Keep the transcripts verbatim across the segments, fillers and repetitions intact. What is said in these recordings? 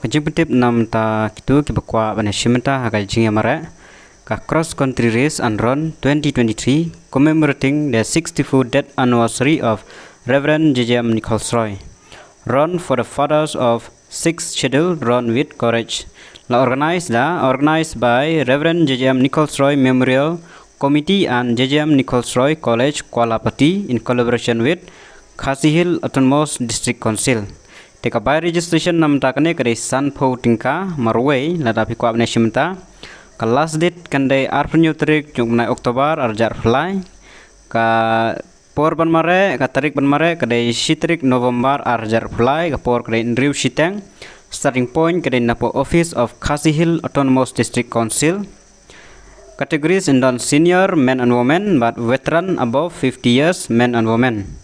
Ka jingpyntip namar kito kiba kwah ban ïashim bynta ha ka jingïamareh ka Cross Country Race and Run twenty twenty-three, commemorating the sixty-fourth death anniversary of Reverend J J M Nichols Roy. Run for the Fathers of Sixth Schedule, Run with Courage. La organize da, organized by Reverend J J M Nichols Roy Memorial Committee and J J M Nichols Roy College, Kuala Pati, in collaboration with Khasi Hills Autonomous District Council. Te ka bai registration namar kane ka dei sanphew tyngka marwei, lada phi kwah ban ïashim bynta. Ka last date kan dei arphew tarik jong u bnai October arhajar arphew lai. Ka por ban mareh, ka tarik ban mareh ka dei shi tarik November arhajar arphew lai, ka por ka dei hynriew shiteng. Starting point ka dei napoh Office of Khasi Hills Autonomous District Council. Categories yn don senior men and women bad veteran above fifty years men and women.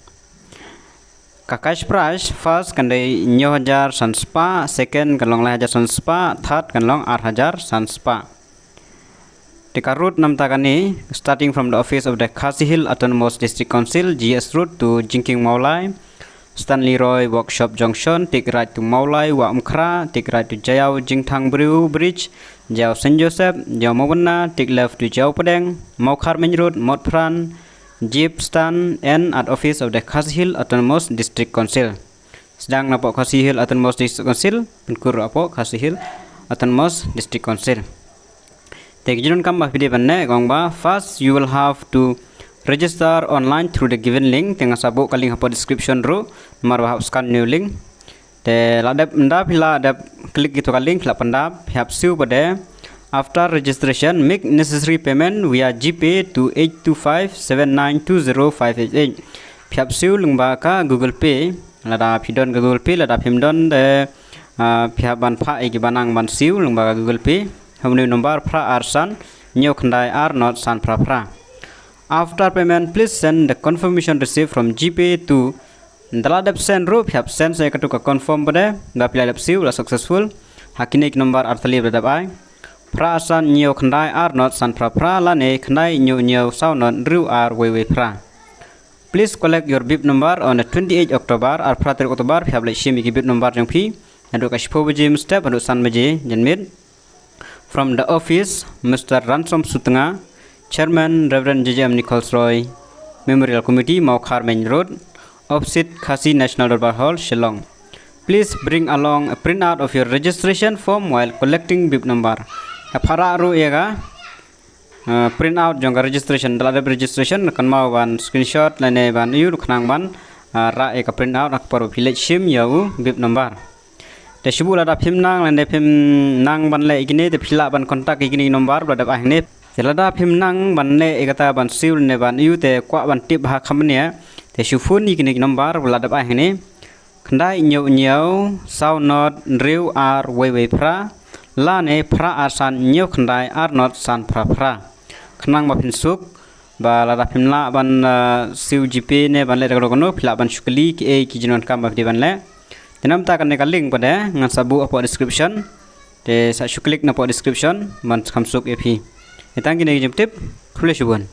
Ka cash prize, first kan dei hynñiew hajar san spah, second kan long lai hajar san spah, third kan long ar hajar san spah. Te ka route namar kane, starting from the office of the Khasi Hills Autonomous District Council, G S Road, to Jingkieng Mawlai, Stanley Roy Workshop Junction, take right to Mawlai Wah Umkhra, take right to Jaiaw Jingthangbriew Bridge, Jaiaw Saint Joseph, Jaiaw Mawbynna, take left to Jaiaw Pdeng, Mawkhar Main Road, Motphran, Jeep Stand, end at office of the Khasi Hills Autonomous District Council. Sdang napoh Khasi Hills Autonomous District Council, pynkur hapoh Khasi Hills Autonomous District Council. Te ki jingdonkam ba phi dei ban leh ka long ba, first you will have to register online through the given link. Te ngan sa buh ka link hapoh description ruh, namar ba hap scan ïa u link. Te la dep, ynda phi la dep click ïa katu ka link, phi la pyndap, phi hap siew pat de, after registration, make necessary payment via GPay to eight two five seven nine two zero five eight eight. Phi hap siew lyngba ka Google Pay, lada phi don ka Google Pay, lada phim don de, ah, phi hap ban phah ïa kiba nang ban siew lyngba ka Google Pay ha une u nombar phra ar san hynñiew khyndai ar not san phra phra. After payment, please send the confirmation receipt from GPay to, ynda la dep send ruh, phi hap send sa ïa katu ka confirm pat de ba phi la dep siew, la successful, ha kine ki nombar ar tylli ba la dep ai: phra ar san hynñiew khyndai ar not san phra phra lane khyndai hynñiew hynñiew saw not hynriew ar wei wei phra. Please collect your bib number on the twenty-eighth October, ar phra tarik October phi hap leit shim ïa ki bib number jong phi naduh ka shiphew baje mynstep haduh san baje janmiet. From the office, Mister Ransom Sutnga, Chairman, Reverend J J M Nichols Roy Memorial Committee, Mawkhar Main Road, opposite Khasi National Dorbar Hall, Shillong. Please bring along a printout of your registration form while collecting bib number. Hap phah ruh ïa ka, ah, printout jong ka registration, ynda la dep registration, kynmaw ban screenshot lane ban ïoh khnang ban, ah, rah ïa ka printout ha ka por ba phi leit shim ïa u bib number. Te shu buh lada phim nang lane phim nang ban leh ïa kine, te phi lah ban contact ïa kine ki nombar ba la dep ai hangne. Te lada phim nang ban leh ïa kata ban siew lane ban ïoh, te kwah ban tip ha kham bniah, te shu phone ïa kine ki nombar ba la dep ai hangne: khyndai hynñiew hynñiew saw not hynriew ar wei wei phra lane phra ar san hynñiew khyndai ar not san phra phra. Khnang ba phin suk, ba lada phim lah ban, ah, siew GPay ne ban leh da kano kano, phi lah ban shu kylli kiei ki jingdonkam ba phi dei ban leh. Te namar kane ka link pat de ngan sa buh hapoh description. Te sa shu click napoh description ban kham suk ïa phi. Te tang kine ki jingtip, khublei shibun.